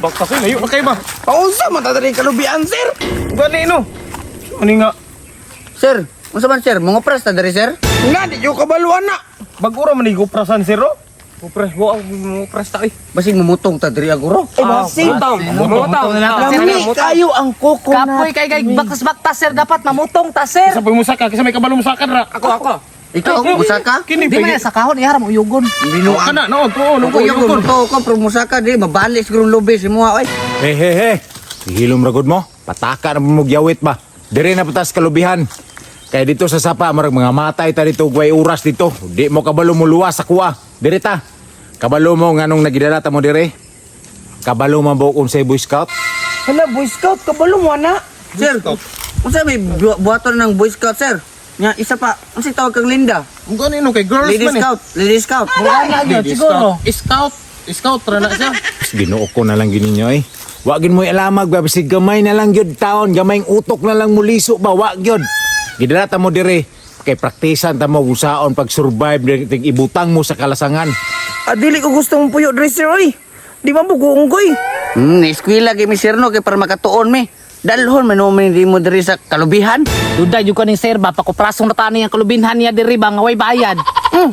Baktas eh, layo na kayo ba? Paunsa man ta diri kalubian, sir? Gani no. Ano nga? Sir, unsa man, sir? Mga pras ta diri, sir? Nga di yo kabaluan na. Bag-ura man iguprasan, sir, oh. Upres, wa mo upres ta eh. Basig mamutong ta diri aguro. Ay, basig. Mutong na lang. Lami kayo ang coconut. Kapoy kay kay baktas-baktas, sir, dapat mamutong ta, sir. Sa pag musaka kasi may kabalo musaka ra. Ako ako. Ikaw, musaka? Kini Di man yan sa kahon ihara mo uyugon. Binuang. Kana no, tuo Kung lungko yung yukon. to ko pero musaka di mabalik siguro lubi si mua oy. He he he. Hilom ragod mo. Pataka na mo gyawit ba. Dire na patas kalubihan. Kaya dito sa sapa marag mga matay ta dito gway oras dito. Di mo kabalo mo luwas sa kuha. Dire ta. Kabalo mo nganong nagidala ta mo dire. Kabalo man ba kung sa Boy Scout? Hala, Boy Scout, kabalo mo na. Sir, unsa may buhaton ng Boy Scout, sir? Nya isa pa, unsa tawag kang Linda? Kung gani no kay girls Lady man eh. Scout, Lady Scout. Wala yun, siguro. Scout. Scout ra na siya. Mas Ginoo ko na lang gininyo eh. Wa gin mo alamag ba bisig gamay na lang gyud taon, gamayng utok na lang muliso ba wa gyud. Gidala ta mo dire kay praktisan ta mo usaon pag survive tig ibutang mo sa kalasangan. Ah, dili ko gusto mong puyo diri, sir, oy. Di man bugoong ko, eh. Eskwela kay mi sir no kay para makatuon mi. Dalhon man mo di mo diri sa kalubihan. Duda jud ko ning sir ba pakuprasong na tani ang kalubinhan niya diri ba nga way bayad.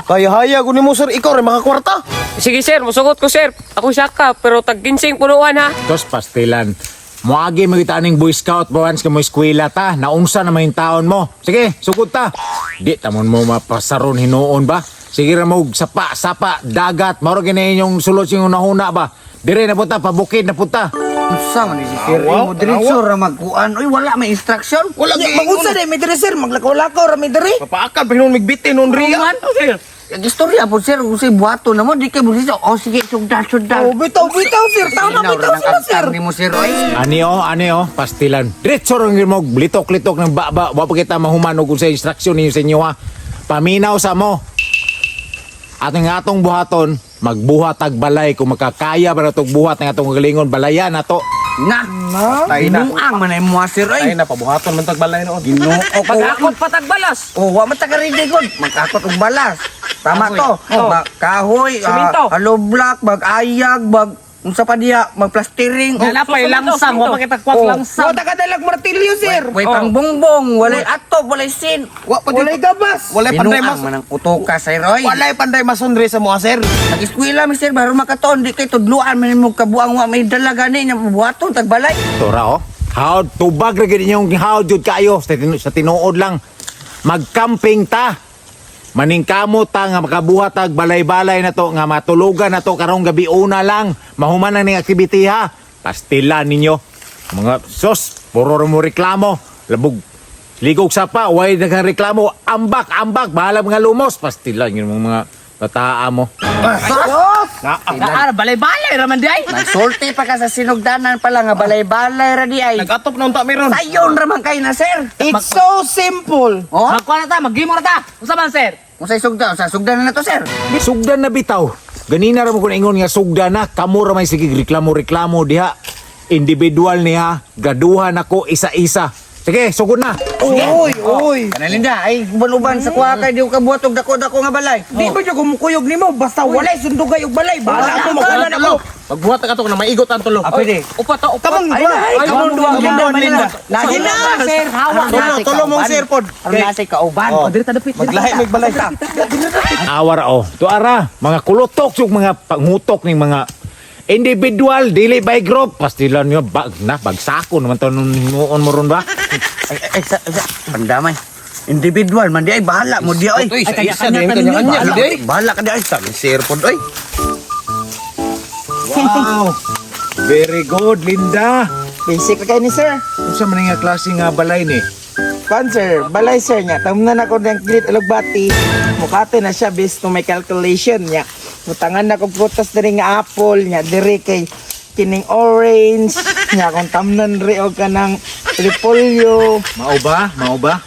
Kaya haya ko nimo, sir, ikaw ra makakwarta. Sige sir, musugot ko sir. Ako saka, pero tag ginseng punuan ha. Tos pastilan. Moagi mo kita aning Boy Scout ba once ka mo eskwela ta, naunsa na may taon mo. Sige, sugod ta. Di tamon mo mapasaron hinuon ba? Sige ra mo sapa sapa dagat mao ra gini inyong sulod sing unahuna ba. Dire na punta, pabukid na punta. Unsa man ni si sir mo diretso ra magkuan. Oy, wala may instruction. Wala Nya, Magunsa dai mi diri, sir, maglakaw-lakaw ra mi diri. Papaakal pa hinuon migbitin noon riya. Sir. Istorya po sir, kung say buhaton na mo di kay mo. Oh sige, sugdan sugdan. Oh, bitaw bitaw, sir. Tao na bitaw sila, sir. Ni mo sir oy. Ani oh, pastilan. Diretso ra gyud mo litok-litok ng baba. Wa pa kita mahuman og unsay instruction ninyo sa inyo ha. Paminaw sa mo. At ang atong buhaton, magbuhat tag balay kung makakaya ba natong buhat ng atong kagalingon balayan nato. Na. Tay na. Binuang man ay mo sir Ay oy. na pabuhaton man tag balay noon. Ginoo ko. Pag-akot patagbalas. Oh, wa man ta ka-ready god. Magkakot og balas. Tama to. Oh. Kahoy, Simento. hollow block, mag-ayag, mag unsa pa diya, magplastering. Oh, Wala pa langsam, wa pa kita kwak Wa langsam. ta kadalag martilyo, sir. Way pangbongbong, walay atop, walay sin. Wa pa Walay gabas. Walay panday Binuang mas. man ang utoka sir oy. Walay panday masonre sa mo, sir. Nag-eskwela mi sir, baron makatuon di kay tudluan man mo kabuang wa may dala gani nya buhaton tagbalay. Tora oh. How tubag ra gyud inyong how jud kayo sa tinuod lang. Magcamping ta. Maningkamot ta nga makabuhat tag balay-balay na to nga matulugan na to karong gabi una lang. Mahuman na ning activity ha. Pastilan ninyo. Mga sos, puro ra mo reklamo. Labog ligog sapa, way daghang reklamo. Ambak, ambak, bahala mga lumos. Pastilan yun mga bataa mo. Naa balay-balay ra man di ay. Nagsulti pa ka sa sinugdanan pa lang nga balay-balay ra di ay. Nag-atop na unta meron. Sayon ra man kay na sir. It's so simple. Oh, Magkuha na ta, maghimo na ta. Unsa man, sir? unsay sugdan? Sa sugdan na to sir. Sugdan na bitaw. Ganina ra mo kun ingon nga sugdan na kamo ra may sige reklamo reklamo diha. Individual niya, gaduhan ako isa-isa. Sige, sugod na. Oy, oy. Kana Linda, ay uban-uban sa kuha kay di ko kabuhat og dako-dako nga balay. Di ba jud kumukuyog nimo basta walay sundugay og balay. Bahala ako magkuhan ako. Magbuhat ka to na maigot ang tulo. Ah, pwede. Upat ta, upat. Kamong duwa. Kamong duwa, Kamong duwa, Linda. Linda. Lagi na, sir, hawak Tulo, na. tulo mong sir pod. Aron nasa kauban. Oh. Diri ta dapit. Maglahi magbalay. Awara oh. Tuara, mga kulutok yung mga pangutok ning mga individual dili by group. Pastilan niyo bag na bagsako naman to nung himuon mo ron ba? Ay, ay, sa, pandamay. Individual man di ay bahala mo di ay. Uy, Ay, sa isa kanya-kanya din ta ninyo. kanya-kanya Bahala, di ay. bahala ka di ay. Sabi sir pod oy. Wow. Very good, Linda. Basic ra kay ni sir. Unsa man nga klase nga balay ni? Kwan sir, balay sir niya. Tamnan ako ng glit alugbati. Mukate na siya based to my calculation niya. Mutangan na kog prutas diri nga apple niya diri kay kining orange niya kung tamnan ri og kanang repolyo. Mao ba? Mao ba?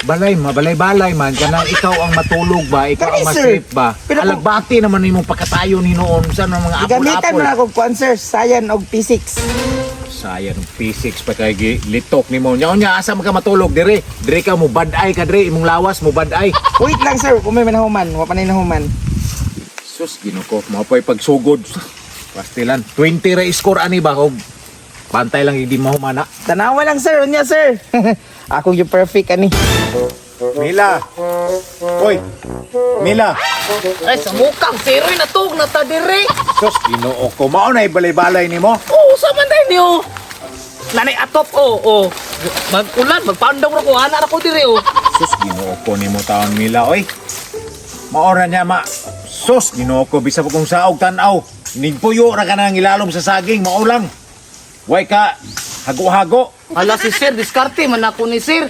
Balay, mabalay-balay man kanang ikaw ang matulog ba, ikaw Kani, ang sir. masleep ba? Pero kung- Alagbati naman imong pagkatayo ni noon sa mga Gamitan apple-apple. man ako kwan sir, sayan og physics. Sayang physics pa kay litok nimo. Nya nya asa man ka matulog dire? Dire ka mo bad-eye ka dire imong lawas mo bad-eye. Wait lang sir, kung may manahuman, wa pa na nahuman. Sus Ginoo ko, mao pa'y pagsugod. Pastilan. 20 ra score ani ba og pantay lang hindi mahumana. Tanawa lang sir, unya sir. Ako yung perfect ani. Mila. Oy. Mila. Ay, sa mukang zero natug na ta diri. Sus, Ginoo ko mao na balay-balay nimo. Oo, sa man tayo niyo. Nanay atop, oh, oh. Mag-ulan, magpandong ra ko, ana ra ko diri, oh. Sus, Ginoo ko nimo taon Mila oy. Mao ra niya ma. Sus, Ginoo ko bisa pa kung saog tan-aw. Nigpuyo ra ka nang ilalom sa saging, mao lang. Way ka hago-hago. Hala si sir, diskarte man ako ni sir.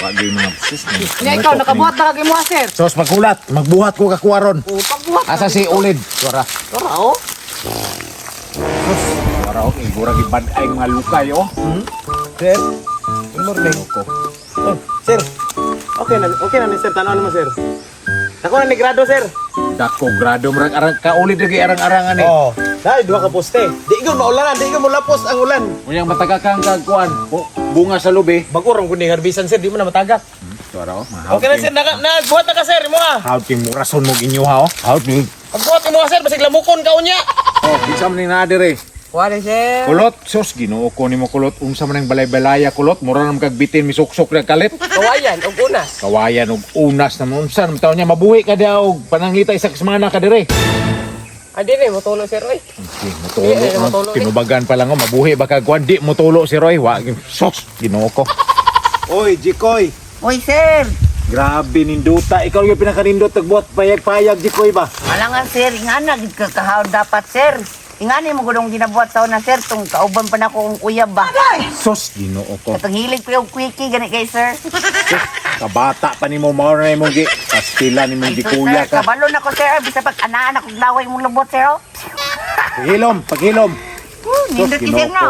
Wag gyud mga sus. Nya ikaw nakabuhat na kag imo sir. Sus, maghulat, magbuhat ko kakuwaron. Oh, pagbuhat. Asa si Ulid? Wara. Tara, oh. Sus, wara oh, igura gibad ay mga lukay oh. Sir. Good morning. Ginoo ko. Oh, sir. Okay na ni sir, tanaw naman sir. Ako na ni grado sir. Dako grado murag arang kaulid lagi arang-arangan eh. Oh. Dahil duha ka poste. Di gyud maulanan, di gyud molapos ang ulan. Unyang mataga kang kagkuan, bunga sa lubi. Bago ra ko ni harbisan sir, di mo na matagak. Wara oh, Okay na sir, naka, nagbuhat na ka sir, imo ah. How king murason mo inyo ha oh. How king. Pagbuhat imo sir, basig lamukon ka unya. Oh, kinsa man ning naa dire? Wala sir. Kulot, sus Ginoo ko nimo kulot unsa man ang balay-balaya kulot, mura nam kag bitin misuksok na kalit. Kawayan, og unas. Kawayan og unas na mo unsa man taon niya mabuhi ka daw og pananglita isa ka semana ka dire. Ay, di rin, motulo sir, oy. Okay, mutulo, Eh, no? mutulo, eh. Tinubagan pa lang oh, mabuhi ba ka kuan di mutulo si Roy. Wa sus Ginoo ko. Oy, Jikoy. Uy sir. Grabe ninduta, ikaw yung pinakanindot tagbuhat payag-payag Jikoy ba? Malangan sir, ingana gid ka kahawon dapat sir. Ingani mo gudong ginabuhat sa una sir tung kauban pa nako kong uyab ba. Sus Ginoo ko. Katong hilig ko yung quickie gani kay sir. Sus, kabata pa nimo mao na imong gi pastila nimong Ay, gikuya sir, ka. kabalo na ko sir, bisa pag anaan ako laway mong lubot sir. Oh. Paghilom, paghilom. Nindot Sus, ki sir Ginoo no. ko.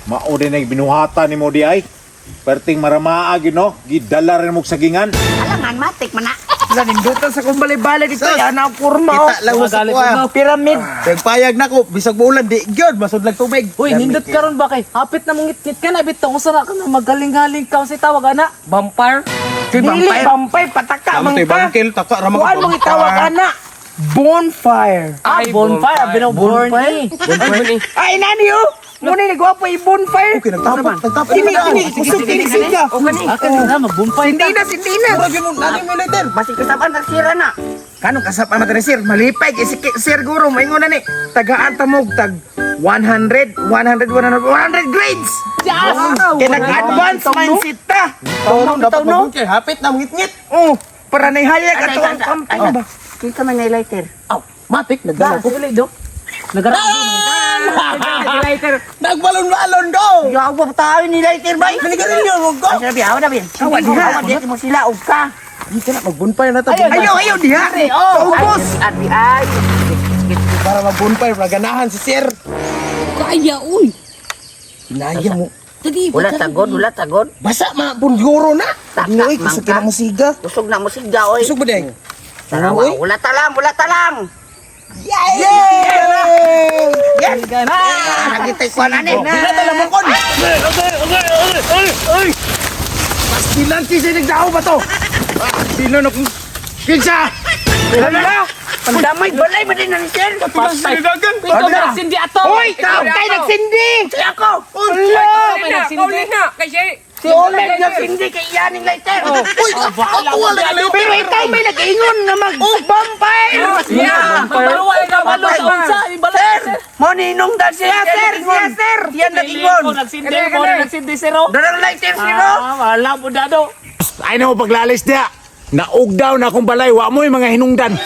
Mao din ay binuhatan nimo di ay. Perting ramaa gyud no, gidala rin mo og sagingan. Alangan matik man na. Wala nindutan sa kong balay-balay dito. Yan ang kurma oh. Kita lang mo sa kuha. Pyramid. Pagpayag na ko, bisag maulan di gyud masudlag tubig. Uy, nindot karon ba kay? Hapit na mong ngit ka na bitaw usa ra ka na magaling-galing ka sa tawag ana. Vampire. Dili bampay pataka Tama man to'y ka. bangkil, taka ra man Kuan mong itawag ana. Bonfire. Ah, bonfire, binaw born eh. Bonfire. Ay nani oh. Muna ni gwapo i bonfire. Okay, nagtapok, nagtapok. Kini kini kusog kini siga. Ah, kanina mag-bonfire Sindi na, sindi na. Murag mo, nani mo later. Basig kasapan nagsira na. Kanong kasap ang sir, malipay kay si sir guro maingon na ni tagaan ta mo tag 100, 100, 100, 100 grades. Yes! Kay nag-advance mindset ta. Taon dapat magbungkil, hapit na ngit-ngit. Oh, para nahayag ato ang camping ba. Kita man na lighter. Aw, matik nagdala ko uli do. Nagara. Nagbalon-balon do. Yawa tayo ni lighter bay. Nanigarilyo mo ko. Ay, sabi, awa na bin. Awa, diha. Awa, diha mo sila og ka. Di ka na magbonfire na ta. Ayaw, ayaw diha. Kaubos. Abi ay. Para magbonfire, ganahan si sir. Kaya uy. Hinaya mo. Wala tagod, wala tagod. Basa ma bunguro na. Taka, Uy, kusog mangka. kina mo siga. Kusog na mo siga oy. Kusog ba deng? Sarawa, wala talang, wala talang. Yay! Yes! Ah, Nakita ko na ni. Dila ta lamokon. Pastilan si nagdao ba to? Sino na kung kinsa? Hala! Pandamay balay man din na ni sir. Patay. Ikaw nagsindi ato. Uy, tao tayo nagsindi! Ako. Hala! May nagsindi. Kaulin na, kay siya. Si Oleg nagsindi kay iyaning lighter. Uy, ako wala na. Pero ikaw may nag-ingon na mag-bonfire! Yeah. Pagbawa ka balo sa unsa, ibala. Sir, mo ninong dal sir. Siya, sir! Siya, sir! Yan nag-ingon. Nagsindi mo, nagsindi sir. oh. Darang lighter sino? Ah, wala mo dado. Ay na mo paglalis niya. Naugdaw na akong balay, wa mo'y mga hinungdan.